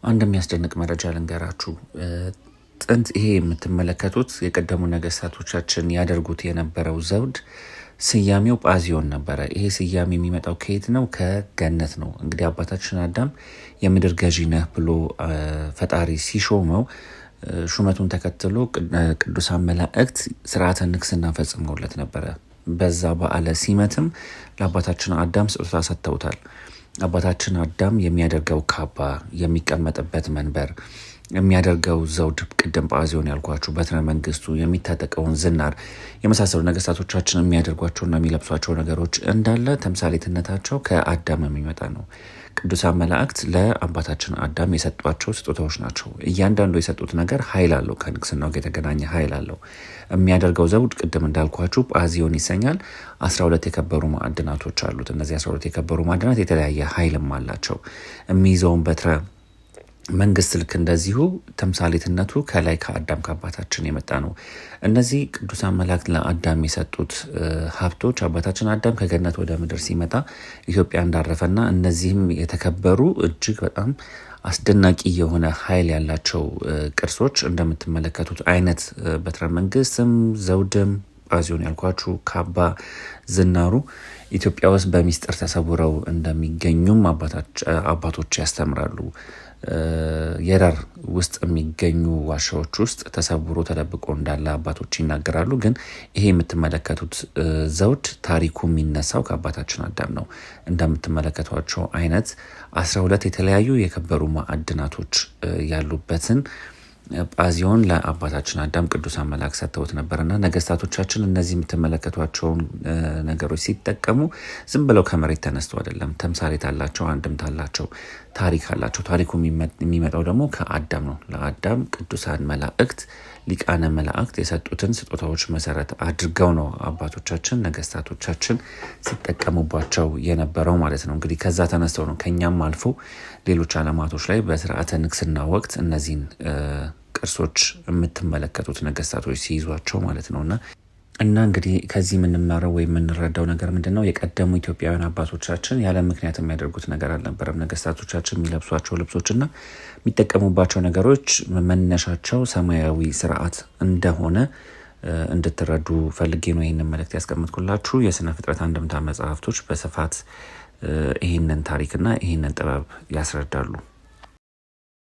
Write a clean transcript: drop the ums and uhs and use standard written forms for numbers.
አንድ የሚያስደንቅ መረጃ ልንገራችሁ። ጥንት ይሄ የምትመለከቱት የቀደሙ ነገስታቶቻችን ያደርጉት የነበረው ዘውድ ስያሜው ጳዚዮን ነበረ። ይሄ ስያሜ የሚመጣው ከየት ነው? ከገነት ነው። እንግዲህ አባታችን አዳም የምድር ገዢ ነህ ብሎ ፈጣሪ ሲሾመው ሹመቱን ተከትሎ ቅዱሳን መላእክት ስርዓተ ንግስና ፈጽመውለት ነበረ። በዛ በዓለ ሲመትም ለአባታችን አዳም ስጦታ ሰጥተውታል። አባታችን አዳም የሚያደርገው ካባ፣ የሚቀመጥበት መንበር፣ የሚያደርገው ዘውድ፣ ቅድም ጳዚዮን ያልኳችሁ በትረ መንግስቱ፣ የሚታጠቀውን ዝናር የመሳሰሉ ነገስታቶቻችን የሚያደርጓቸውና የሚለብሷቸው ነገሮች እንዳለ ተምሳሌትነታቸው ከአዳም የሚመጣ ነው። ቅዱሳን መላእክት ለአባታችን አዳም የሰጧቸው ስጦታዎች ናቸው። እያንዳንዱ የሰጡት ነገር ኃይል አለው። ከንግስናው ጋር የተገናኘ ኃይል አለው። የሚያደርገው ዘውድ ቅድም እንዳልኳችሁ ጳዚዮን ይሰኛል። 12 የከበሩ ማዕድናቶች አሉት። እነዚህ 12 የከበሩ ማዕድናት የተለያየ ኃይልም አላቸው። የሚይዘውን በትረ መንግስት ልክ እንደዚሁ ተምሳሌትነቱ ከላይ ከአዳም ከአባታችን የመጣ ነው። እነዚህ ቅዱሳን መላእክት ለአዳም የሰጡት ሀብቶች አባታችን አዳም ከገነት ወደ ምድር ሲመጣ ኢትዮጵያ እንዳረፈና እነዚህም የተከበሩ እጅግ በጣም አስደናቂ የሆነ ኃይል ያላቸው ቅርሶች እንደምትመለከቱት አይነት በትረ መንግስትም ዘውድም ጳዚዮን ያልኳችሁ ካባ፣ ዝናሩ ኢትዮጵያ ውስጥ በሚስጥር ተሰውረው እንደሚገኙም አባቶች ያስተምራሉ። የረር ውስጥ የሚገኙ ዋሻዎች ውስጥ ተሰውሮ ተደብቆ እንዳለ አባቶች ይናገራሉ። ግን ይሄ የምትመለከቱት ዘውድ ታሪኩ የሚነሳው ከአባታችን አዳም ነው። እንደምትመለከቷቸው አይነት 12 የተለያዩ የከበሩ ማዕድናቶች ያሉበትን ጳዚዮን ለአባታችን አዳም ቅዱሳን መልአክ ሰጥተውት ነበርና ነገስታቶቻችን እነዚህ የምትመለከቷቸውን ነገሮች ሲጠቀሙ ዝም ብለው ከመሬት ተነስተው አይደለም። ተምሳሌት አላቸው፣ አንድምታ አላቸው፣ ታሪክ አላቸው። ታሪኩ የሚመጣው ደግሞ ከአዳም ነው። ለአዳም ቅዱሳን መላእክት ሊቃነ መላእክት የሰጡትን ስጦታዎች መሰረት አድርገው ነው አባቶቻችን ነገስታቶቻችን ሲጠቀሙባቸው የነበረው ማለት ነው። እንግዲህ ከዛ ተነስተው ነው ከኛም አልፎ ሌሎች አለማቶች ላይ በስርዓተ ንግስና ወቅት እነዚህን ቅርሶች የምትመለከቱት ነገስታቶች ሲይዟቸው ማለት ነው። እና እንግዲህ ከዚህ የምንማረው ወይም የምንረዳው ነገር ምንድን ነው? የቀደሙ ኢትዮጵያውያን አባቶቻችን ያለ ምክንያት የሚያደርጉት ነገር አልነበረም። ነገስታቶቻችን የሚለብሷቸው ልብሶችና የሚጠቀሙባቸው ነገሮች መነሻቸው ሰማያዊ ስርዓት እንደሆነ እንድትረዱ ፈልጌ ነው ይህንን መልእክት ያስቀምጥኩላችሁ። የስነ ፍጥረት አንድምታ መጽሐፍቶች በስፋት ይህንን ታሪክና ይህንን ጥበብ ያስረዳሉ።